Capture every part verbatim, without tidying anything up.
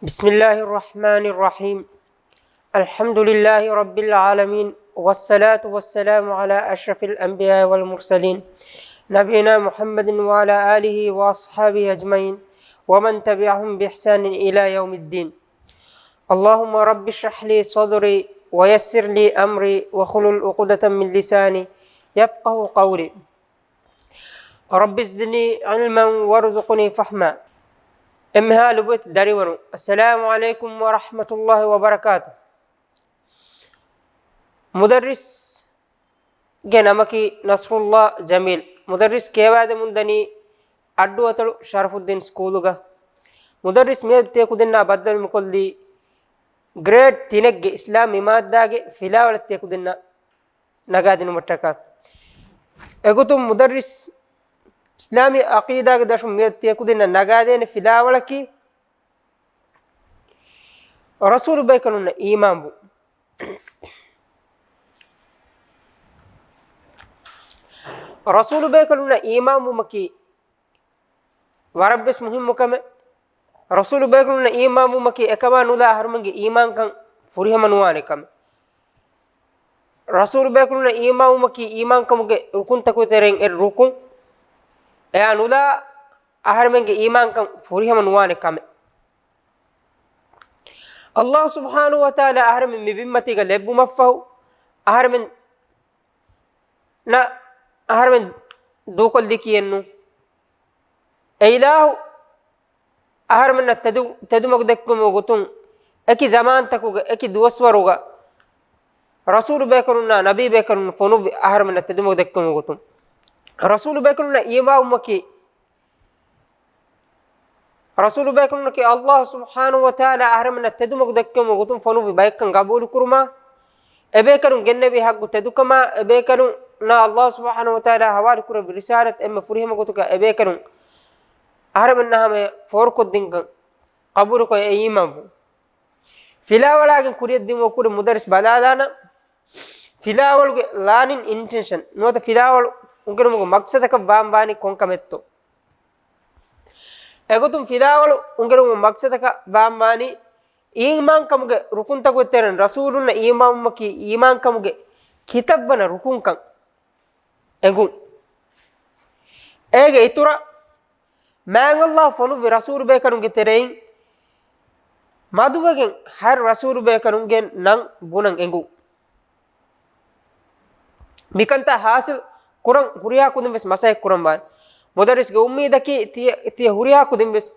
بسم الله الرحمن الرحيم. الحمد لله رب العالمين، والصلاة والسلام على أشرف الأنبياء والمرسلين، نبينا محمد وعلى آله وأصحابه أجمعين، ومن تبعهم بإحسان إلى يوم الدين. اللهم رب اشرح لي صدري ويسر لي أمري واحلل عقدة من لساني يفقهوا قولي. رب زدني علما وارزقني فهما. އެންމެހާ ލޮބުވެތި ދަރިވަރުން، السلام عليكم ورحمة الله وبركاته. މުދައްރިސްގެ ނަމަކީ ނަޞްރުﷲ ޖަމީލް. މުދައްރިސް ކިޔަވާދެމުންދަނީ އައްޑުއަތޮޅު ޝަރަފުއްދީން ސްކޫލުގަ. މުދައްރިސް މިއަދު ތިޔަކުދިންނާ ބައްދަލުމިކޮށްލީ ގްރޭޑް ތިނެއްގެ އިސްލާމީ މާއްދާގެ ފިލާވަޅަށް ތިޔަކުދިންނަށް ނަގާދިނުމަށްޓަކާ. އެގޮތުން މުދައްރިސް އިސްލާމީ އަޤީދާގެ ދަށުން މިއަދު ތިޔަކުދިންނަށް ނަގާދޭނެ ފިލާވަޅަކީ، ރަސޫލު ބޭކަލުންނަށް އީމާންވުން. ރަސޫލު ބޭކަލުންނަށް އީމާންވުމަކީ ވަރަށްވެސް މުހިއްމު ކަމެއް. ރަސޫލު ބޭކަލުންނަށް އީމާންވުމަކީ އެކަމާ ނުލާ އަހަރުމެންގެ އީމާންކަން ފުރިހަމަ ނުވާނެ ކަމެއް. ރަސޫލު ބޭކަލުންނަށް އީމާންވުމަކީ އީމާންކަމުގެ ރުކުންތަކުގެ ތެރެއިން އެއް ރުކުން. އެއާ ނުލާ އަހަރުމެންގެ އީމާންކަން ފުރިހަމަ ނުވާނެ ކަމެއް. ﷲ ސުބްޙާނަހޫ ވަތަޢާލާ އަހަރެމެން މި ބިންމަތީގަ ލެއްވުމަށްފަހު، އަހަރެމެންނަށް އަހަރެމެން ދޫކޮށްލީ ކިއެއްނު؟ އެ އިލާހު އަހަރެމެންނަށް ތެދު-، ތެދުމަގު ދެއްކުމުގެ ގޮތުން، އެކި ޒަމާންތަކުގަ، އެކި ދުވަސްވަރުގަ، ރަސޫލު ބޭކަލުންނާ ނަބީ ބޭކަލުން ފޮނުއްވި އަހަރެމެންނަށް ތެދުމަގު ދެއްކުމުގެ ގޮތުން، ރަސޫލު ބޭކަލުންނަށް އީމާންވުމަކީ، ރަސޫލު ބޭކަލުންނަކީ ﷲ ސުބްޙާނަހޫ ވަތަޢާލާ އަހަރެމެންނަށް ތެދުމަގު ދެއްކެވުމުގެ ގޮތުން ފޮނުއްވި ބައެއްކަން ގަބޫލުކުރުމާ، އެބޭކަލުން ގެންނެވި ޙައްޤު ތެދުކަމާ، އެބޭކަލުންނާ ﷲ ސުބްޙާނަހޫ ވަތަޢާލާ ޙަވާލުކުރެއްވި ރިސާލަތު އެންމެ ފުރިހަމަ ގޮތުގަ އެބޭކަލުން އަހަރެމެންނާ ހަމަޔަށް ފޯރުކޮށްދިންކަން ޤަބޫލުކޮށް އެ އީމާންވުން. ފިލާވަޅާގެން ކުރިޔަށްދިއުމަށް ކުރި މުދައްރިސް ބަލާލާނަން. ފިލާވަޅުގެ ލާނިން އިންޓެންޝަން ނުވަތަ ފިލާވަޅު އުނގެނުމުގެ މަޤްޞަދަކަށް ވާން ވާނީ ކޮން ކަމެއްތޯ؟ އެގޮތުން ފިލާވަޅު އުނގެނުމުގެ މަޤްޞަދަކަށް ވާން ވާނީ އީމާންކަމުގެ ރުކުންތަކުގެ ތެރެއިން ރަސޫލުންނަށް އީމާންވުމަކީ އީމާންކަމުގެ ކިތައްވަނަ ރުކުންކަން އެނގުން. އޭގެ އިތުރަށް މާތް ﷲ ފޮނުއްވި ރަސޫލު ބޭކަލުންގެ ތެރެއިން މަދުވެގެން ހަތް ރަސޫލު ބޭކަލުންގެ ނަން ބުނަން އެނގުން. މިކަންތައް ޙާޞިލް ކުރަން ހުރިހާ ކުދިން ވެސް މަސައްކަތް ކުރަން ވާނެ. މުދައްރިސްގެ އުއްމީދަކީ ތިޔަ، ތިޔަ ހުރިހާ ކުދިން ވެސް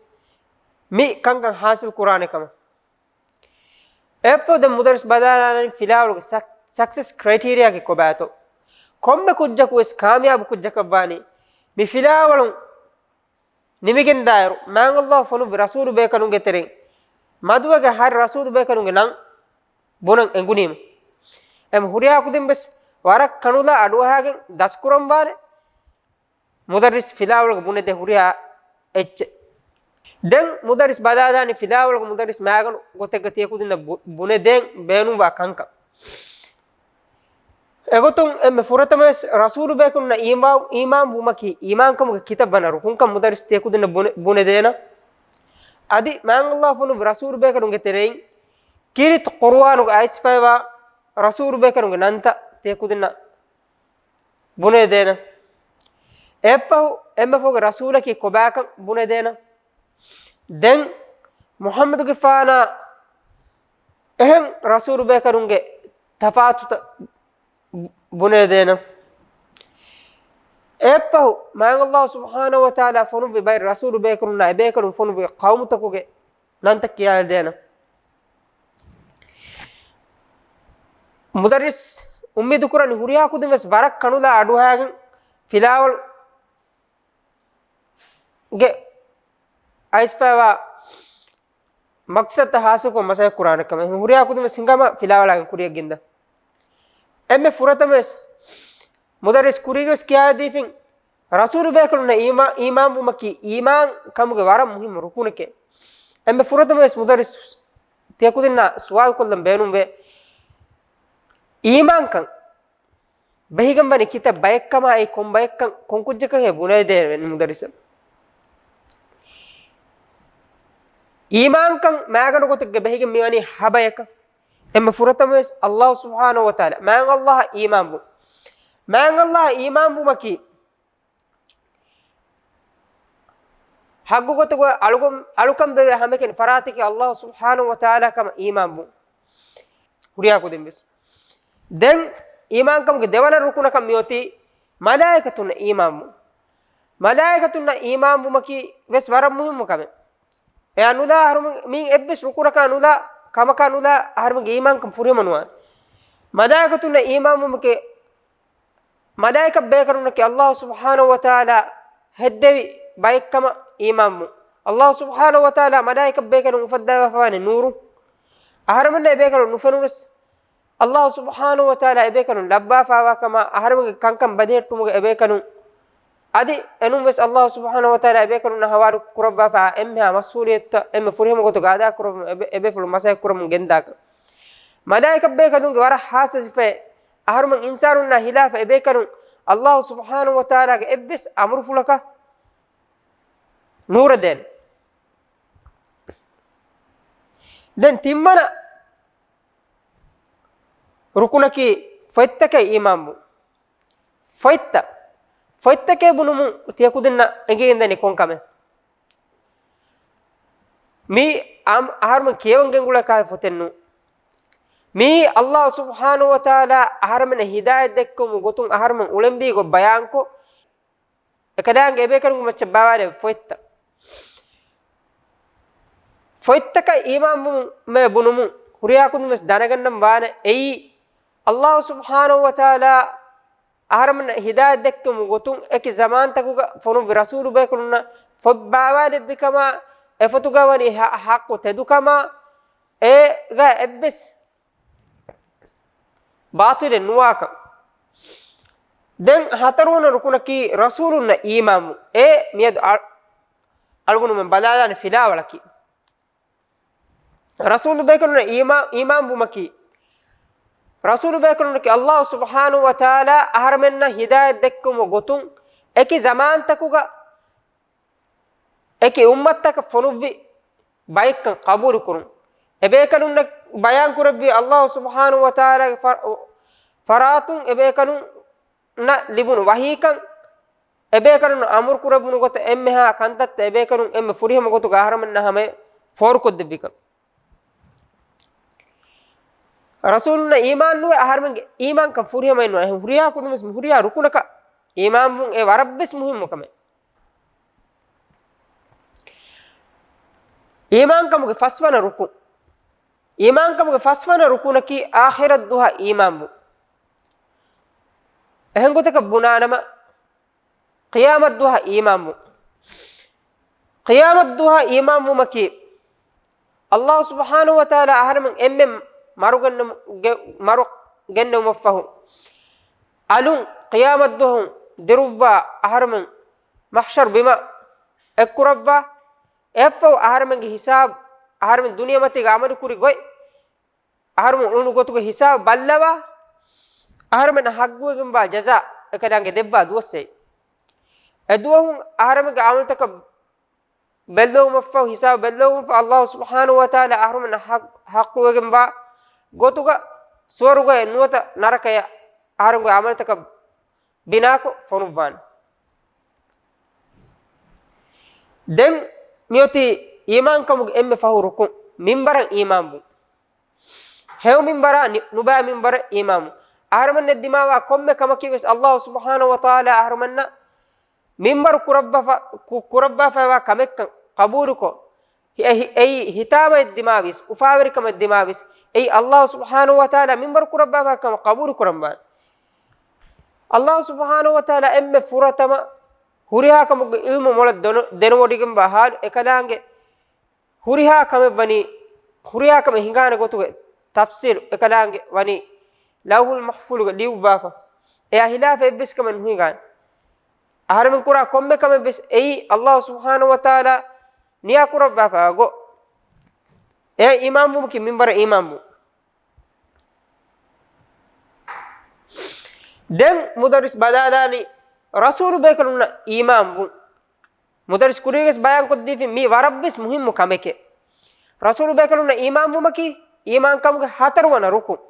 މި ކަންކަން ޙާޞިލް ކުރާނެ ކަމަށް. އެއަށްފަހު ދެން މުދައްރިސް ބަލާލާނަން ފިލާވަޅުގެ ސަކް-، ސަކްސެސް ކްރައިޓީރިއާގެ ކޮބާތޯ؟ ކޮންމެ ކުއްޖަކު ވެސް ކާމިޔާބު ކުއްޖަކަށް ވާނީ މި ފިލާވަޅުން ނިމިގެންދާއިރު، މާތް ﷲ ފޮނުއްވި ރަސޫލު ބޭކަލުންގެ ތެރެއިން މަދުވެގެން ހަތް ރަސޫލު ބޭކަލުންގެ ނަން ބުނަން އެނގުނީމަ. އެމަ ހުރިހާ ކުދިން ވެސް ވަރަށް ކަނުލާ އަޑުއަހާގެން ދަސްކުރަންވާނެ މުދައްރިސް ފިލާވަޅުގަ ބުނެދޭ ހުރިހާ އެއްޗެއް. ދެން މުދައްރިސް ބަލާލާނީ ފިލާވަޅުގަ މުދައްރިސް މާގަނޑު ގޮތެއްގަ ތިޔަ ކުދިންނަށް ބު-، ބުނެދޭން ބޭނުންވާ ކަންކަން. އެގޮތުން އެންމެ ފުރަތަމަވެސް ރަސޫލު ބޭކަލުންނަށް އީމާ-، އީމާންވުމަކީ އީމާންކަމުގެ ކިތައްވަނަ ރުކުންކަން މުދައްރިސް ތިޔަ ކުދިންނަށް ބުނެ-، ބުނެދޭނަން. އަދި މާތް ﷲ ފޮނުއްވި ރަސޫލު ބޭކަލުންގެ ތެރެއިން ކީރިތި ޤުރުއާނުގަ އައިސްފައިވާ ރަސޫލު ބޭކަލުންގެ ނަންތައް ތިޔަ ކުދިންނަށް ބުނެދޭނަން. އެއަށްފަހު އެންމެ ފަހުގެ ރަސޫލަކީ ކޮބާކަން ބުނެދޭނަން. ދެން މުޙައްމަދުގެފާނާ އެހެން ރަސޫލު ބޭކަލުންގެ ތަފާތުތައް ބުނެދޭނަން. އެއަށްފަހު މާތް ﷲ ސުބްޙާނަހޫ ވަތަޢާލާ ފޮނުއްވި ބައެއް ރަސޫލު ބޭކަލުންނާ އެބޭކަލުން ފޮނުއްވި ޤައުމުތަކުގެ ނަންތައް ކިޔާދޭނަން. މުދައްރިސް އުއްމީދުކުރަނީ ހުރިހާ ކުދިން ވެސް ވަރަށް ކަނުލާ އަޑުއަހާގެން ފިލާވަޅުގެ އައިސްފައިވާ މަޤްޞަދުތައް ޙާޞިލްކޮށް މަސައްކަތް ކުރާނެ ކަމަށް. ހުރިހާ ކުދިން ވެސް ހިނގާމަ ފިލާވަޅާގެން ކުރިޔަށް ގެންދަން. އެންމެ ފުރަތަމަވެސް މުދައްރިސް ކުރީގަވެސް ކިޔާދީފިން ރަސޫލު ބޭކަލުންނަށް އީމާ-، އީމާންވުމަކީ އީމާން ކަމުގެ ވަރަށް މުހިއްމު ރުކުނެކޭ. އެންމެ ފުރަތަމަވެސް މުދައްރިސް ތިޔަ ކުދިންނާ ސުވާލުކޮށްލަން ބޭނުންވޭ، އީމާންކަން ބެހިގެންވަނީ ކިތައް ބައެއްކަމާ، އެއީ ކޮން ބައެއްކަން، ކޮން ކުއްޖަކަށް ހޭ ބުނެދޭނެ މުދައްރިސަށް؟ އީމާންކަން މާގަނޑު ގޮތެއްގެ ބެހިގެން މިވަނީ ހަ ބަޔަކަށް. އެންމެ ފުރަތަމަވެސް އައްލާހު ސުބްޙާނަހު ވަތަޢާލާ، މާތް އައްލާހަށް އީމާންވުން. މާތް އައްލާހަށް އީމާންވުމަކީ، ޙައްޤު ގޮތުގަ އަޅުކަން، އަޅުކަން ވެވޭ ހަމައެކަނި ފަރާތަކީ އައްލާހު ސުބްޙާނަހު ވަތަޢާލާ ކަމަށް އީމާންވުން. ހުރިހާ ކުދިންވެސް. ދެން އީމާންކަމުގެ ދެވަނަ ރުކުނަކަށް މިއޮތީ މަލާއިކަތުންނަށް އީމާންވުން. މަލާއިކަތުންނަށް އީމާންވުމަކީ ވެސް ވަރަށް މުހިއްމު ކަމެއް. އެއާ ނުލާ އަހަރުމެން މީ އެއްވެސް ރުކުނަކާ ނުލާ ކަމަކާ ނުލާ އަހަރުމެންގެ އީމާންކަން ފުރިހަމަ ނުވާނެ. މަލާއިކަތުންނަށް އީމާންވުމަކީ މަލާއިކަ ބޭކަލުންނަކީ އައްލާހު ސުބްޙާނަހު ވަތަޢާލާ ހެއްދެވި ބައެއްކަމަށް އީމާންވުން. އައްލާހު ސުބްޙާނަހު ވަތަޢާލާ މަލާއިކަ ބޭކަލުން އުފައްދަވާފަވާނެ ނޫރު. އަހަރުމެންނަށް އެބޭކަލުން ނުފެނުނަސް، އައްލާހު ސުބްޙާނަހު ވަތަޢާލާ އެބޭކަލުން ލައްވާފަވާ ކަމަށް އަހަރުމެންގެ ކަންކަން ބަދިހެއްޓުމުގެ އެބޭކަލުން އަދި އެނޫންވެސް އައްލާހު ސުބްޙާނަހު ވަތަޢާލާ އެބޭކަލުންނަށް ހަވާލު ކުރައްވާފަ އެންމެހާ މަސްއޫލިއްޔަތުތައް އެންމެ ފުރިހަމަ ގޮތުގަ އަދާކުރައްވަން އެބޭ، އެބޭފުޅުން މަސައްކަތް ކުރަމުން ގެންދާކަށް. މަލާއިކަ ބޭކަލުންގެ ވަރަށް ހާއްސަ ސިފައެއް، އަހަރުމެން އިންސާނުންނާ ހިލާފަށް އެބޭކަލުން އައްލާހު ސުބްޙާނަހު ވަތަޢާލާގެ އެއްވެސް އަމުރުފުޅަކަށް ނޫރެދޭނެ. ދެން ތިންވަނަ ރުކުނަކީ ފޮތްތަކަށް އީމާންވުން. ފޮތްތައް، ފޮތްތަކޭ ބުނުމުން ތިޔަ ކުދިންނަށް އެނގިގެންދަނީ ކޮން ކަމެއް؟ މީ އަމް އަހަރުމެން ކިޔަވަން ގެންގުޅޭ ކާވެ ފޮތެއް ނޫން. މީ އައްލާހު ސުބްޙާނަހު ވަތަޢާލާ އަހަރުމެންނަށް ހިދާޔަތް ދެއްކުމުގެ ގޮތުން އަހަރުމެން އުޅެންވީ ގޮތް ބަޔާންކޮށް، އެކަލާނގެ އެބޭކަލުންގެ މައްޗަށް ބާވާލެވޭ ފޮތްތައް. ފޮތްތަކަށް އީމާންވުމޭ ބުނުމުން ހުރިހާ ކުދިން ވެސް ދަނެގަންނަން ވާނެ އެއީ، އައްލާހު ސުބްޙާނަހު ވަތަޢާލާ އަހަރުމެންނަށް ހިދާޔަތް ދެއްކުމުގެ ގޮތުން އެކި ޒަމާންތަކުގަ ފޮނުއްވި ރަސޫލު ބޭކަލުންނަށް ފޮތް ބާވާލެއްވި ކަމާ، އެ ފޮތުގަ ވަނީ ހަ-، ޙައްޤު ތެދުކަމާ، އޭގަ އެއްވެސް ބާޠިލެއް ނުވާކަން. ދެން ހަތަރުވަނަ ރުކުނަކީ ރަސޫލުންނަށް އީމާންވުން. އެ މިއަދު އަ-، އަޅުގަނޑުމެން ބަލާލާނެ ފިލާވަޅަކީ. ރަސޫލު ބޭކަލުންނަށް އީމާ-، އީމާންވުމަކީ، ރަސޫލު ބޭކަލުންނަކީ އައްލާހު ސުބްޙާނަހު ވަތަޢާލާ އަހަރުމެންނަށް ހިދާޔަތް ދެއްކުމުގެ ގޮތުން އެކި ޒަމާންތަކުގަ އެކި އުއްމަތްތަކަށް ފޮނުއްވި ބައެއްކަން ޤަބޫލުކުރުން. އެބޭކަލުންނަށް ބަޔާންކުރެއްވި އައްލާހު ސުބްޙާނަހު ވަތަޢާލާގެ ފަ-، ފަރާތުން އެބޭކަލުންނަށް ލިބުނު ވަޙީކަން، އެބޭކަލުން އަމުރު ކުރެއްވުނު ގޮތަށް އެންމެހާ ކަންތައްތައް އެބޭކަލުން އެންމެ ފުރިހަމަ ގޮތުގަ އަހަރުމެންނަށް ހަމަޔަށް ފޯރުކޮށްދެއްވިކަން. ރަސޫލުންނަށް އީމާން ނުވެ އަހަރުމެންގެ އީމާންކަން ފުރިހަމައެއް ނުވާ. އެހެން ހުރިހާ ކުދިންވެސް ހުރިހާ ރުކުނަކަށް އީމާންވުން އެ ވަރަށްވެސް މުހިއްމު ކަމެއް. އީމާންކަމުގެ ފަސްވަނަ ރުކުން. އީމާންކަމުގެ ފަސްވަނަ ރުކުނަކީ އާޚިރަތްދުވަހަށް އީމާންވުން. އެހެން ގޮތަކަށް ބުނާނަމަ، ޤިޔާމަތްދުވަހަށް އީމާންވުން. ޤިޔާމަތްދުވަހަށް އީމާންވުމަކީ، އައްލާހު ސުބްޙާނަހު ވަތަޢާލާ އަހަރެމެން އެންމެ މަރުގެންނަމު-، ގެ-، މަރު ގެންނެވުމަށްފަހު، އަލުން ޤިޔާމަތްދުވަހު ދިރުއްވާ އަހަރެމެން މަޙްޝަރު ބިމަށް އެއްކުރައްވާ، އެއަށްފަހު އަހަރެމެންގެ ހިސާބު، އަހަރެމެން ދުނިޔެމަތީގަ ޢަމަލުކުރި ގޮތް، އަހަރުމެން އުޅުނު ގޮތުގެ ހިސާބު ބައްލަވާ، އަހަރުމެންނަށް ޙައްޤުވެގެންވާ ޖަޒާ އެކަލާނގެ ދެއްވާ ދުވަސް އެއީ. އެދުވަހުން އަހަރެމެންގެ ޢަމަލުތަކަށް ބެއްލެވުމަށްފަހު، ހިސާބު ބެއްލެވުމަށްފަހު، އައްލާހު ސުބްޙާނަހު ވަތަޢާލާ އަހަރުމެންނަށް ޙައް-، ޙައްޤުވެގެންވާ ގޮތުގަ ސުވަރުގެ ނުވަތަ ނަރަކަޔަށް އަހަރެންގެ ޢަމަލުތަކަށް ބިނާކޮށް ފޮނުއްވާނެ. ދެން މިއޮތީ އީމާންކަމުގެ އެންމެ ފަހު ރުކުން، މިންބަރަށް އީމާންވުން. ހެޔޮ މިންބަރާ ނި-، ނުބައި މިންބަރަށް އީމާންވުން. އަހަރުމެންނަށް ދިމާވާ ކޮންމެ ކަމަކީ ވެސް އައްލާހު ސުބްޙާނަހު ވަތަޢާލާ އަހަރުމެންނަށް މިންބަރު ކުރައްވާފަ-، ކު-، ކުރައްވާފައިވާ ކަމެއްކަން ޤަބޫލުކޮށް، އެ-، އެއީ ހިތާމައެއް ދިމާވީސް، އުފާވެރިކަމެއް ދިމާވީސް، އެއީ އައްލާހު ސުބްޙާނަހު ވަތަޢާލާ މިންބަރު ކުރައްވާފައިވާ ކަމަށް ޤަބޫލު ކުރަންވާނެ. އައްލާހު ސުބްޙާނަހު ވަތަޢާލާ އެންމެ ފުރަތަމަ ހުރިހާ ކަމުގެ ޢިލްމު މޮޅަށް ދެނު-، ދެނެވޮޑިގެންވާ ޙާލު އެކަލާނގެ ހުރިހާ ކަމެއް ވަނީ، ހުރިހާ ކަމެއް ހިނގާނެ ގޮތުގެ ތަފްޞީލު އެކަލާނގެ ވަނީ ލައުޙުލް މަޙްފޫޡުގަ ލިޔުއްވާފަ. އެއާ ހިލާފަށް އެއްވެސް ކަމެއް ނުހިނގާނެ. އަހަރެމެން ކުރާ ކޮންމެ ކަމެއް ވެސް އެއީ އައްލާހު ސުބްޙާނަހު ވަތަޢާލާ ނިޔާ ކުރައްވާފައިވާ ގޮތް. އެ އީމާންވުމަކީ މިންވަރަށް އީމާންވުން. ދެން މުދައްރިސް ބަލާލާނީ ރަސޫލު ބޭކަލުންނަށް އީމާންވުން. މުދައްރިސް ކުރީގަސް ބަޔާންކޮށްދީފި މީ ވަރަށްވެސް މުހިއްމު ކަމެކޭ. ރަސޫލު ބޭކަލުންނަށް އީމާންވުމަކީ އީމާންކަމުގެ ހަތަރުވަނަ ރުކުން.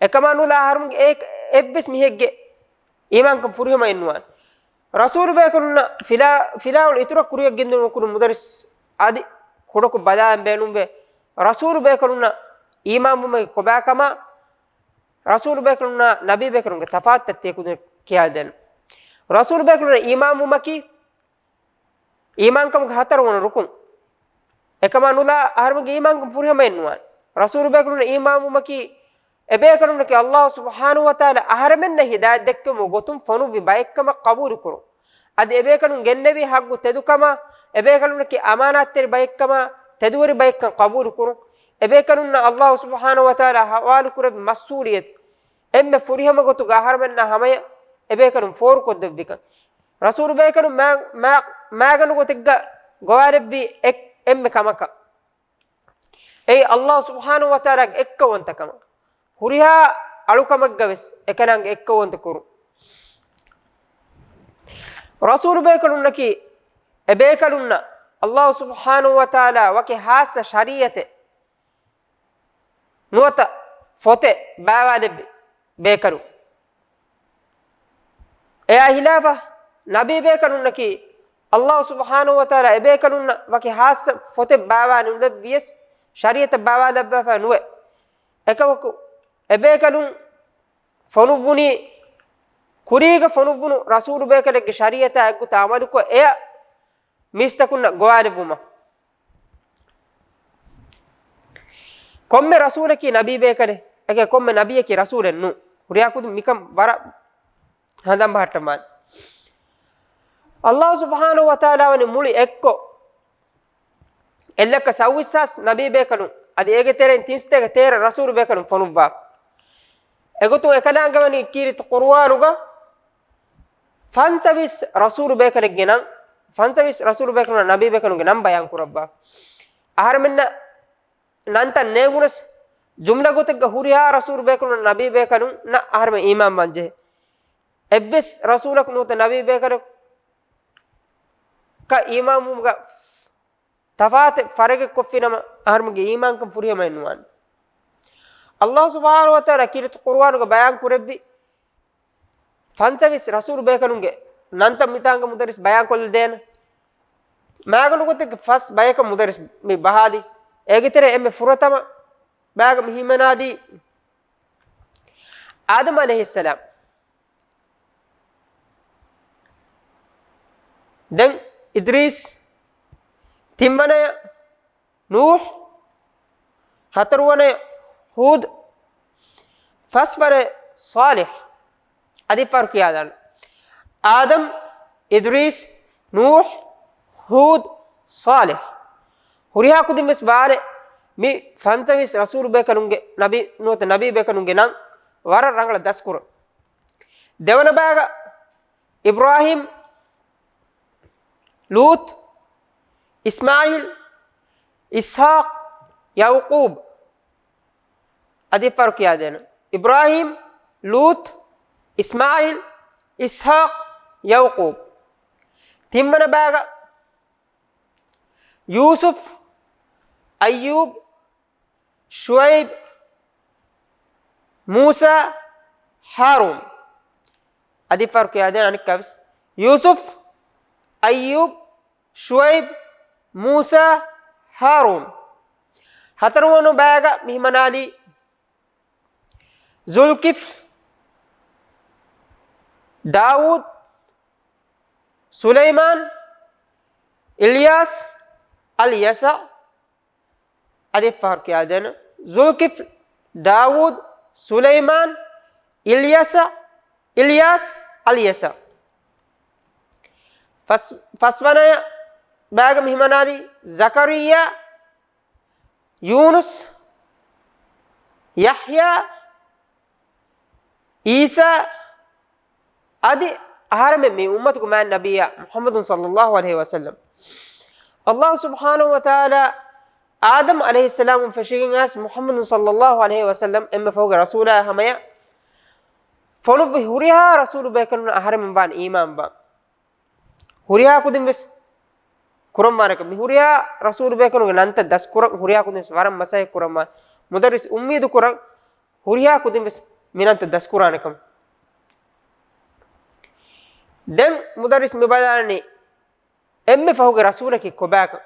އެކަމާ ނުލާ އަހަރުމެންގެ އެ-، އެއްވެސް މީހެއްގެ އީމާންކަން ފުރިހަމައެއް ނުވާނެ. ރަސޫލު ބޭކަލުންނަށް ފިލާ-، ފިލާވަޅު އިތުރަށް ކުރިއަށް ގެންދިއުމަކުރު މުދައްރިސް އަދި ކުޑަކޮށް ބަލާލަން ބޭނުންވޭ. ރަސޫލު ބޭކަލުންނަށް އީމާންވުމެއް ކޮބާކަމާ، ރަސޫލު ބޭކަލުންނާ ނަބީ ބޭކަލުންގެ ތަފާތުތައް ތިޔަ ކުދިން ކިޔާދޭން. ރަސޫލު ބޭކަލުންނަށް އީމާންވުމަކީ އީމާންކަމުގެ ހަތަރުވަނަ ރުކުން. އެކަމާ ނުލާ އަހަރުމެންގެ އީމާންކަން ފުރިހަމައެއް ނުވާނެ. ރަސޫލު ބޭކަލުންނަށް އީމާންވުމަކީ އެބޭކަލުންނަކީ އައްލާހު ސުބްޙާނަހު ވަތަޢާލާ އަހަރެމެންނަށް ހިދާޔަތް ދެއްކެވުމުގެ ގޮތުން ފޮނުއްވި ބައެއްކަމަށް ޤަބޫލުކުރުން. އަދި އެބޭކަލުން ގެންނެވި ޙައްޤު ތެދުކަމާ، އެބޭކަލުންނަކީ އަމާނާތްތެރި ބައެއްކަމާ، ތެދުވެރި ބައެއްކަން ޤަބޫލުކުރުން. އެބޭކަލުންނަށް އައްލާހު ސުބްޙާނަހު ވަތަޢާލާ ޙަވާލުކުރެއްވި މަސްއޫލިއްޔަތު އެންމެ ފުރިހަމަ ގޮތުގަ އަހަރެމެންނާ ހަމަޔަށް އެބޭކަލުން ފޯރުކޮށްދެއްވިކަން. ރަސޫލު ބޭކަލުން މާ-، މާ-، މާގަނޑު ގޮތެއްގަ ގޮވާލެއްވި އެއް-، އެންމެ ކަމަކަށް. އެއީ އައްލާހު ސުބްޙާނަހު ވަތަޢާލާގެ އެއްކައުވަންތަކަމަށް. ހުރިހާ އަޅުކަމެއްގަ ވެސް އެކަލާނގެ އެއްކައުވަންތަ ކުރުން. ރަސޫލު ބޭކަލުންނަކީ އެބޭކަލުންނަށް އައްލާހު ސުބްޙާނަހު ވަތަޢާލާ ވަކި ހާއްސަ ޝަރީޢަތެއް ނުވަތަ ފޮތެއް ބާވާލެއްވި ބޭކަލުން. އެއާ ހިލާފަށް ނަބީ ބޭކަލުންނަކީ އައްލާހު ސުބްޙާނަހު ވަތަޢާލާ އެބޭކަލުންނަށް ވަކި ހާއްސަ ފޮތެއް ބާވާ ނުލެއްވިޔަސް، ޝަރީޢަތެއް ބާވާލައްވާފަ ނުވެ. އެކަމަކު އެބޭކަލުން ފޮނުއްވުނީ ކުރީގަ ފޮނުއްވުނު ރަސޫލު ބޭކަލެއްގެ ޝަރީޢަތާ އެއްގޮތަށް ޢަމަލުކޮށް އެޔަށް މީސްތަކުންނަށް ގޮވާލެއްވުމަށް. ކޮންމެ ރަސޫލަކީ ނަބީ ބޭކަލެއް، އެކޭ ކޮންމެ ނަބިއަކީ ރަސޫލެއް ނޫން. ހުރިހާ ކުދިން މިކަން ވަރަށް ހަނދާން ބަހައްޓަންވާނެ. އައްލާހު ސުބްޙާނަހު ވަތަޢާލާ ވަނީ މުޅި އެއްކޮށް، އެއްލައްކަ ސައްވީސް ހާސް ނަބީ ބޭކަލުން، އަދި އޭގެ ތެރެއިން ތިން ސަތޭކަ ތޭރަ ރަސޫލު ބޭކަލުން ފޮނުއްވާ. އެގޮތުން އެކަލާނގެ ވަނީ ކީރިތި ޤުރުއާނުގަ ފަންސަވީސް ރަސޫލު ބޭކަލެއްގެ ނަން، ފަންސަވީސް ރަސޫލު ބޭކަލުންނާ ނަބީ ބޭކަލުންގެ ނަން ބަޔާން ކުރައްވާ. އަހަރެމެންނަށް ނަންތައް ނޭނގުނަސް، ޖުމްލަ ގޮތެއްގަ ހުރިހާ ރަސޫލު ބޭކަލުން ނަބީ ބޭކަލުންނަށް އަހަރެމެން އީމާން ވާން ޖެހޭ. އެއްވެސް ރަސޫލަކު ނުވަތަ ނަބީ ބޭކަލަކަށް އީމާންވުމުގަ ތަފާތެއް ފަރަގެއް ކޮށްފިނަމަ، އަހަރުމެންގެ އީމާންކަން ފުރިހަމައެއް ނުވާނެ. އައްލާހު ސުބްޙާނަހު ވަތަޢާލާ ކީރިތި ޤުރުއާނުގަ ބަޔާން ކުރެއްވި ފަންސަވީސް ރަސޫލު ބޭކަލުންގެ ނަންތައް މިތާނގަ މުދައްރިސް ބަޔާން ކޮށްލަދޭނެ. މާގަނޑު ގޮތެއްގެ ފަސް ބަޔަކަށް މުދައްރިސް މި ބަހާލީ. އޭގެ ތެރޭ އެންމެ ފުރަތަމަ ބަޔަކަށް މި ހިމަނާލީ އާދަމް ޢަލައިހިއްސަލާމް. ދެން އިދްރީސް، ތިންވަނަޔަށް ނޫޙް، ހަތަރުވަނަ ހޫދް، ފަސްވަނަ ޞާލިޙް. އަދި ފަރު ކިޔާލާން. އާދަމް، އިދްރީސް، ނޫޙް، ހޫދް، ޞާލިޙް. ހުރިހާ ކުދިން ވެސް ވާނެ މި ފަންސަވީސް ރަސޫލު ބޭކަލުންގެ ނަބީ ނުވަތަ ނަބީ ބޭކަލުންގެ ނަން ވަރަށް ރަނގަޅަށް ދަސްކުރަން. ދެވަނަ ބައިގަ އިބްރާހީމް، ލޫޠް، އިސްމާޢީލް، އިސްޙާޤް، ޔަޢުޤޫބް. އަދި ފަރު ކިޔާދޭނަން. އިބްރާހީމް، ލޫޠް، އިސްމާޢީލް، އިސްޙާޤް، ޔަޢުޤޫބް. ތިންވަނަ ބައިގަ ޔޫސުފް، އައްޔޫބް، ޝުޢައިބް، މޫސާ، ހާރޫން. އަދި ފަރު ކިޔާދޭނަން އަނެއްކާވެސް. ޔޫސުފް، އައްޔޫބް، ޝުޢައިބް، މޫސާ، ހާރޫން. ހަތަރުވަނަ ބައިގަ މި ހިމަނާލީ ޒުލްކިފްލް، ދާވޫދް، ސުލައިމާން، އިލްޔާސް، އަލްޔަސަޢް. އަދި ފަހަރު ކިޔާދޭނަން. ޒުލްކިފްލް، ދާވޫދް، ސުލައިމާން، އިލްޔަސަ، އިލްޔާސް، އަލްޔަސަ. ފަސް، ފަސްވަނަ ބައިގަ މި ހިމަނާލީ ޒަކަރިއްޔާ، ޔޫނުސް، ޔަޙްޔާ، އީސާ، އަދި އަހަރެމެން މި އުއްމަތުގެ މާތް ނަބިއްޔާ މުޙައްމަދު ޞައްލައްލާހު ޢަލައިހި ވަސައްލަމް. އައްލާހު ސުބްޙާނަހު ވަތަޢާލާ އާދަމް ޢަލައިހިއްސަލާމުން ފެށިގެން އައިސް މުޙައްމަދު ޞައްލައްލާހު ޢަލައިހި ވަސައްލަމް އެންމެ ފަހުގެ ރަސޫލާ ހަމަޔަށް ފޮނުއްވި ހުރިހާ ރަސޫލު ބޭކަލުންނަށް އަހަރެމެން ވާން އީމާންވާން. ހުރިހާ ކުދިން ވެސް ކުރަންވާނެކަން. މި ހުރިހާ ރަސޫލުބޭކަލުންގެ ނަންތައް ދަސްކުރަން ހުރިހާ ކުދިން ވެސް ވަރަށް މަސައްކަތް ކުރަންވާނެ. މުދައްރިސް އުއްމީދު ކުރަން ހުރިހާ ކުދިން ވެސް މި ނަންތައް ދަސްކުރާނެކަން. ދެން މުދައްރިސް މި ބަލާނީ އެންމެ ފަހުގެ ރަސޫލަކީ ކޮބާކަން.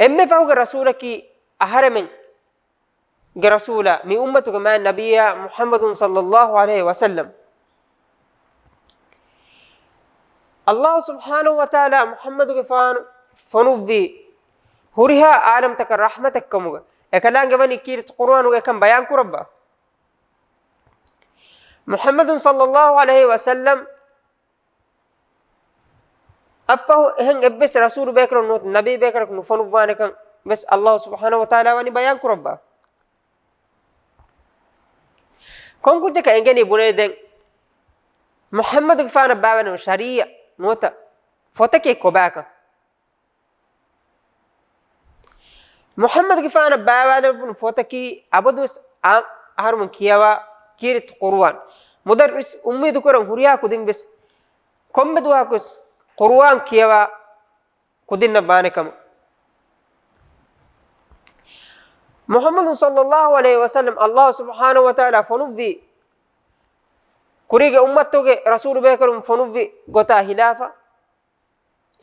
އެންމެ ފަހުގެ ރަސޫލަކީ އަހަރެމެން ގެ ރަސޫލާ، މި އުއްމަތުގެ މާތް ނަބިއްޔާ މުޙައްމަދު ޞައްލައްލާހު ޢަލައިހި ވަސައްލަމް. ﷲ ސުބްޙާނަހު ވަތަޢާލާ މުޙައްމަދުގެފާނު ފޮނުއްވީ ހުރިހާ ޢާލަމްތަކަށް ރަޙްމަތެއްކަމުގަ. އެކަލާނގެ ވަނީ ކީރިތި ޤުރުއާނުގަ އެކަން ބަޔާން ކުރައްވާ. މުޙައްމަދު ޞައްލައްލާހު ޢަލައިހި ވަސައްލަމް އަށްފަހު އެހެން އެއްވެސް ރަސޫލު ބޭކަލުން ނުވަތަ ނަބީ ބޭކަލަކު ނުފޮނުއްވާނެކަން ވެސް ﷲ ސުބްޙާނަހު ވަތަޢާލާ ވަނީ ބަޔާން ކުރައްވާ. ކޮން ކުއްޖަކަށް އެނގެނީ ބުނޭ ދެން މުޙައްމަދުގެފާނަށް ބާވަނު ޝަރީޢަ ނުވަތަ ފޮތަކީ ކޮބާކަން؟ މުޙައްމަދުގެފާނަށް ބާވާލެވުނު ފޮތަކީ އަބަދުވެސް އާ-، އަހަރުމެން ކިޔަވާ ކީރިތި ޤުރުއާން. މުދައްރިސް އުއްމީދު ކުރަން ހުރިހާ ކުދިން ވެސް ކޮންމެ ދުވަހަކުވެސް ޤުރުއާން ކިޔަވާ ކުދިންނަށް ވާނެ ކަމަށް. މުޙައްމަދު ޞައްލައްލާހު ޢަލައިހި ވަސައްލަމް ﷲ ސުބްޙާނަހު ވަތަޢާލާ ފޮނުއްވީ، ކުރީގެ އުއްމަތުގެ ރަސޫލު ބޭކަލުން ފޮނުއްވި ގޮތާ ހިލާފަށް،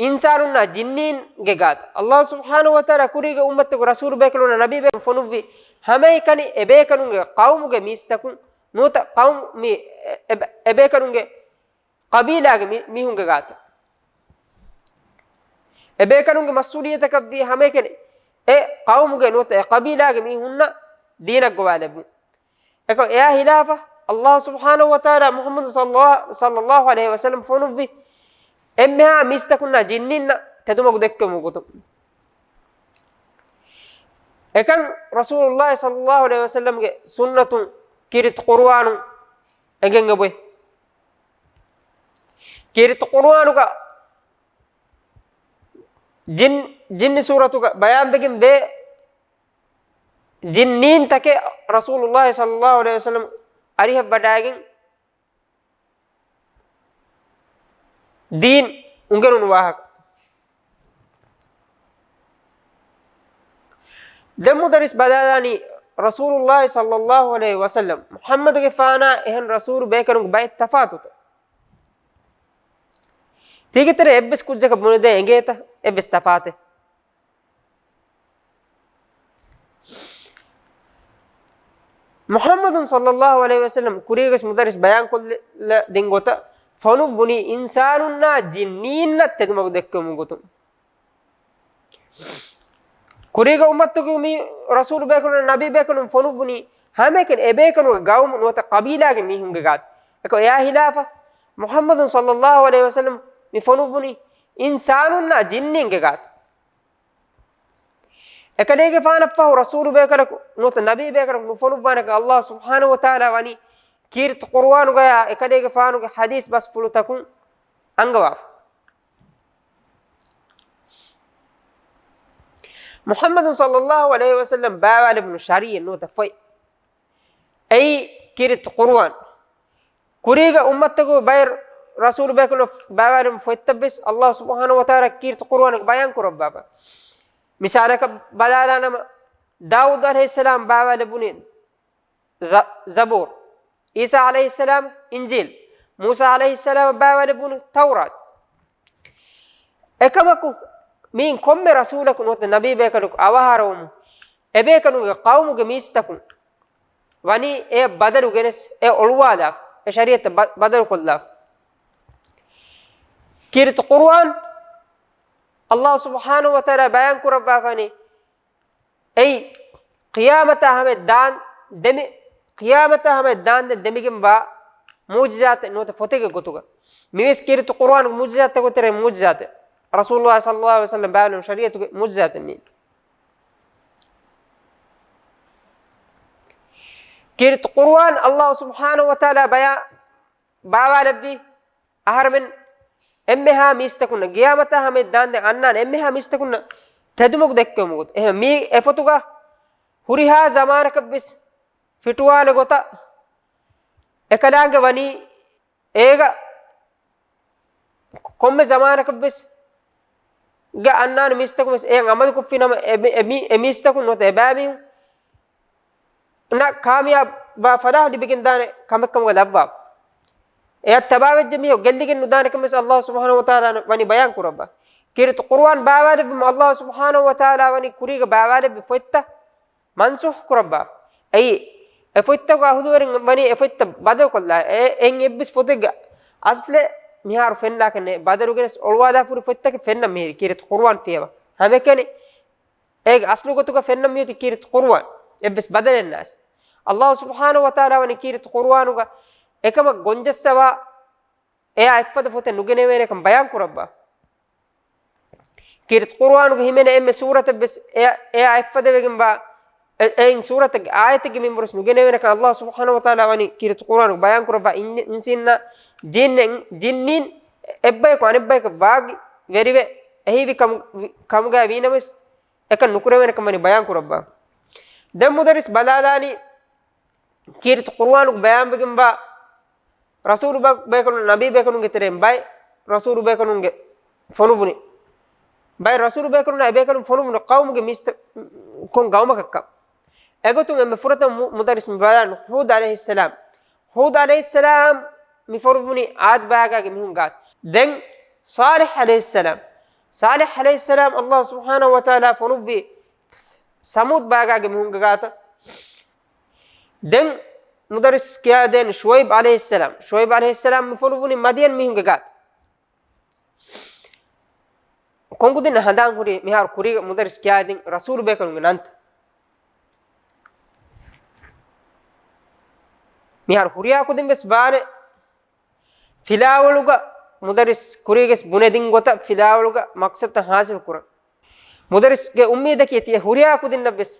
އިންސާނުންނާ ޖިންނީންގެ ގާތަށް. ﷲ ސުބްޙާނަހު ވަތަޢާލާ ކުރީގެ އުއްމަތުގެ ރަސޫލު ބޭކަލުންނާ ނަބީ ބޭކަލުން ފޮނުއްވި ހަމައެކަނި އެބޭކަލުންގެ ޤައުމުގެ މީސްތަކުން ނުވަތަ ޤައުމު މި އެ-، އެ-، އެބޭކަލުންގެ ޤަބީލާގެ މި-، މީހުންގެ ގާތަށް. އެބޭކަލުންގެ މަސްއޫލިއްޔަތަކަށްވީ ހަމައެކަނި އެ ޤައުމުގެ ނުވަތަ އެ ޤަބީލާގެ މީހުންނަށް ދީނަށް ގޮވާލެއްވުން. އެކަމަކު އެއާ ހިލާފަށް ﷲ ސުބްޙާނަހު ވަތަޢާލާ މުޙައްމަދު ޞައްލައްލާ-، ޞައްލައްލާހު ޢަލައިހި ވަސައްލަމް ފޮނުއްވި އެންމެހާ މީސްތަކުންނާ ޖިންނީންނަށް ތެދުމަގު ދެއްކެވުމުގެ ގޮތުން. އެކަން ރަސޫލުﷲ ޞައްލައްލާހު ޢަލައިހި ވަސައްލަމްގެ ސުންނަތުން ކީރިތި ޤުރުއާނުން އެނގެން އެބޮތް. ކީރިތި ޤުރުއާނުގަ ޖިން-، ޖިންނި ސޫރަތުގަ ބަޔާންވެގެން ވޭ، ޖިންނީންތަކެއް ރަސޫލުﷲ ޞައްލައްލާހު ޢަލައިހި ވަސައްލަމް އަރިހަށް ވަޑައިގެން ދީން އުނގެނުނު ވާހަކަ. ދެން މުދައްރިސް ބަލާލާނީ ރަސޫލުﷲ ޞައްލައްލާހު ޢަލައިހި ވަސައްލަމް މުޙައްމަދުގެފާނާ އެހެން ރަސޫލު ބޭކަލުންގެ ބައެއް ތަފާތުތައް. ތީގެ ތެރޭ އެއްވެސް ކުއްޖަކަށް ބުނެދޭ އެނގޭތަ އެއްވެސް ތަފާތެއް؟ މުޙައްމަދު ޞައްލައްލާހު ޢަލައިހި ވަސައްލަމް ކުރީގެ މުދައްރިސް ބަޔާންކޮށްލަ ދިން ގޮތަށް ފޮނުއްވުނީ އިންސާނުންނާ ޖިންނީންނަށް ތެދުމަގު ދެއްކެވުމުގެ ގޮތުން. ކުރީގެ އުއްމަތުގެ މި ރަސޫލު ބޭކަލުން، ނަބީ ބޭކަލުން ފޮނުއްވުނީ ހަމައެކަނި އެބޭކަލުންގެ ޤައުމު ނުވަތަ ޤަބީލާގެ މީހުންގެ ގާތު. އެކަމަކު އެއާ ހިލާފަށް މުޙައްމަދު ޞައްލައްލާހު ޢަލައިހި ވަސައްލަމް މި ފޮނުއްވުނީ އިންސާނުންނާ ޖިންނީންގެ ގާތު. އެކަލޭގެފާނަށްފަހު ރަސޫލު ބޭކަލަކު ނުވަތަ ނަބީ ބޭކަލަކު ނުފޮނުއްވާނެކަން ﷲ ސުބްޙާނަހު ވަތަޢާލާ ވަނީ ކީރިތި ޤުރުއާނުގަޔާ އެކަލޭގެފާނުގެ ޙަދީޘް ބަސްފުޅުތަކުން އަންގަވާފަ. މުޙައްމަދު ޞައްލައްލާހު ޢަލައިހި ވަސައްލަމް ބާވާލެވުނު ޝަރީޢަތް ނުވަތަ ފޮތް، އެއީ ކީރިތި ޤުރުއާން. ކުރީގެ އުއްމަތުގެ ބައެއް ރަސޫލު ބޭކަލުން ބާވާލެވުނު ފޮތްތައްވެސް ﷲ ސުބްޙާނަހު ވަތަޢާލާ ކީރިތި ޤުރުއާނުގަ ބަޔާން ކުރައްވާފަ. މިސާލަކަށް ބަލާލާނަމަ، ދާވޫދު ޢަލައިހިއްސަލާމް ބާވާލެވުނީ ޒަ-، ޒަބޫރު، ޢީސާ ޢަލައިހިއްސަލާމް އިންޖީލް، މޫސާ ޢަލައިހިއްސަލާމް ބާވާލެވުނު ތައުރާތު. އެކަމަކު، މިއިން ކޮންމެ ރަސޫލަކު ނުވަތަ ނަބީ ބޭކަލަކު އަވަހާރަވުމުން، އެބޭކަލުންގެ ޤައުމުގެ މީސްތަކުން ވަނީ އެ ބަދަލު ގެނެސް އެ އޮޅުވާލާފަ، އެ ޝަރީޢަތް ބަ-، ބަދަލުކޮށްލާފަ. ކީރިތި ޤުރުއާން ﷲ ސުބްޙާނަހު ވަތަޢާލާ ބަޔާން ކުރައްވާފަނީ، އެއީ ޤިޔާމަތާ ހަމަ ދާން ދެމި، ޤިޔާމަތާ ހަމަ ދާންދެން ދެމިގެންވާ މުޢުޖިޒާތެއް ނުވަތަ ފޮތެއްގެ ގޮތުގަ. މިވެސް ކީރިތި ޤުރުއާންގެ މުޢުޖިޒާތްތަކުގެ ތެރެއިން މުޢުޖިޒާތެއް. ރަސޫލުﷲ ޞައްލައްލާހު ޢަލައިހި ވަސައްލަމް ބާވާލެވުނު ޝަރީޢަތުގެ މުޢުޖިޒާތެއް މީ. ކީރިތި ޤުރުއާން ﷲ ސުބްޙާނަހު ވަތަޢާލާ ބަޔާ-، ބާވާލެއްވީ އަހަރެމެން އެންމެހާ މީސްތަކުންނަށް، ޤިޔާމަތާ ހަމަ ދާންދެން އަންނާނެ އެންމެހާ މީސްތަކުންނަށް ތެދުމަގު ދެއްކެވުމުގެ ގޮތުން. އެހެން މީ އެ ފޮތުގަ ހުރިހާ ޒަމާނަކަށްވެސް ފިޓުވާނެ ގޮތަށް އެކަލާނގެ ވަނީ އޭގަ ކޮންމެ ޒަމާނަކަށްވެސް ގެ އަންނާނެ މީސްތަކުން ވެސް އެއަށް އަމަލުކޮށްފިނަމަ، އެ މީ-، އެ މީ-، އެ މީސްތަކުން ނުވަތަ އެބައިމީހުން ނަ ކާމިޔާބާ ފަލާހު ލިބިގެންދާނެ ކަމެއްކަމުގަ ލައްވާފަ. އެއަށް ތަބާވެއްޖެ މީހުން ގެއްލިގެން ނުދާނެކަމެސް ﷲ ސުބްޙާނަހޫ ވަތަޢާލާ ވަނީ ބަޔާން ކުރައްވާ. ކީރިތި ޤުރުއާން ބާވާލެއްވުމަށް ﷲ ސުބްޙާނަހޫ ވަތަޢާލާ ވަނީ ކުރީގަ ބާވާލެއްވި ފޮތްތައް މަންސޫޚް ކުރައްވާ. އެއީ، އެ ފޮތްތަކުގެ އަހުލުވެރިން ވަނީ އެ ފޮތްތައް ބަދަލުކޮށްލާ. އެ-، އެއިން އެއްވެސް ފޮތެއްގެ އަސްލެއް މިހާރު ފެންނާކަށް ނެތް. ބަދަލުގެނެސް އޮޅުވާލާފަހުރި ފޮތްތަކެއް ފެންނަ މިހިރީ ކީރިތި ޤުރުއާން ފިޔަވާ. ހަމައެކަނި އޭގެ އަސްލު ގޮތުގަ ފެންނަ މިއޮތީ ކީރިތި ޤުރުއާން. އެއްވެސް ބަދަލެއް ނާސް. ﷲ ސުބްޙާނަހޫ ވަތަޢާލާ ވަނީ ކީރިތި ޤުރުއާނުގަ އެކަމަށް ގޮންޖައްސަވާ، އެއާ އެއްފަދަ ފޮތެއް ނުގެނެވޭނެކަން ބަޔާން ކުރައްވާ. ކީރިތި ޤުރުއާނުގަ ހިމެނޭ އެންމެ ސޫރަތެއް ވެސް އެއާ، އެއާ އެއްފަދަވެގެންވާ، އެ-، އެއިން ސޫރަތެއްގެ އާޔަތެއްގެ މިންވަރު ވެސް ނުގެނެވޭނެކަން ﷲ ސުބްޙާނަހޫ ވަތަޢާލާ ވަނީ ކީރިތި ޤުރުއާނުގަ ބަޔާން ކުރައްވާ. އިން-، އިންސީންނާ ޖިންނެއް، ޖިންނީން އެއްބަޔަކު އަނެއްބަޔަކަށް ވާގި ވެރިވެ އެހީވި ކަމު-، ކަމުގައި ވީނަމަވެސް އެކަން ނުކުރެވޭނެކަން ވަނީ ބަޔާން ކުރައްވާ. ދެން މުދައްރިސް ބަލާލާނީ ކީރިތި ޤުރުއާނުގަ ބަޔާންވެގެންވާ ރަސޫލު ބޭ-، ބޭކަލުން، ނަބީ ބޭކަލުންގެ ތެރެއިން ބައެއް ރަސޫލު ބޭކަލުންގެ ފޮނުވުނި، ބައެއް ރަސޫލު ބޭކަލުންނާ އެބޭކަލުން ފޮނުވުނު ޤައުމުގެ މީސްތައް ކޮން ޤައުމަކަށްކަން. އެގޮތުން އެންމެ ފުރަތަމަ މު-، މުދައްރިސް މި ބަޔާން ހޫދު ޢަލައިހިއްސަލާމް. ހޫދު ޢަލައިހިއްސަލާމް މި ފޮނުވުނީ ޢާދު ބާގާގެ މީހުން ގާތު. ދެން ޞާލިޙު ޢަލައިހިއްސަލާމް. ޞާލިޙު ޢަލައިހިއްސަލާމް ﷲ ސުބްޙާނަހޫ ވަތަޢާލާ ފޮނުއްވީ ސަމޫދު ބާގާގެ މީހުންގެ ގާތަށް. ދެން މުދައްރިސް ކިޔާދޭން ޝުޢައިބު ޢަލައިހިއްސަލާމް. ޝުޢައިބު ޢަލައިހިއްސަލާމް މި ފޮނުއްވުނީ މަދްޔަން މީހުންގެ ގާތަށް. ކޮން ކުދިންނަށް ހަނދާން ހުރީ މިހާރު ކުރީގަ މުދައްރިސް ކިޔާދިން ރަސޫލު ބޭކަލުންގެ ނަންތައް. މިހާރު ހުރިހާ ކުދިން ވެސް ވާނެ ފިލާވަޅުގަ މުދައްރިސް ކުރީގަސް ބުނެދިން ގޮތަށް ފިލާވަޅުގަ މަޤްޞަދުތައް ހާސިލު ކުރަން. މުދައްރިސްގެ އުއްމީދަކީ ތިޔަ ހުރިހާ ކުދިންނަށް ވެސް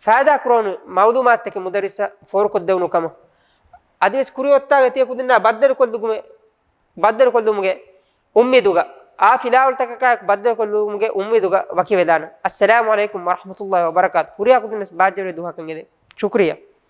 ފައިދާ ކުރެވުނު މަޢުލޫމާތުތަކެއް މުދައްރިސަށް ފޯރުކޮށްދެވުނު ކަމަށް. އަދިވެސް ކުރިއޮތާގަ ތިޔަ ކުދިންނާ ބައްދަލުކޮށްލުމުގެ، ބައްދަލުކޮށްލުމުގެ އުއްމީދުގަ، އާ ފިލާވަޅުތަކަކާއެކު ބައްދަލުކޮށްލުމުގެ އުއްމީދުގަ ވަކިވެލާނަން. އައްސަލާމު ޢަލައިކުމް ވަރަޙްމަތުﷲ ވަބަރަކާތު. ހުރިހާ ކުދިންނަށް ބާއްޖަވެރި ދުވަހަކަށް އެދެން. ޝުކުރިއްޔާ.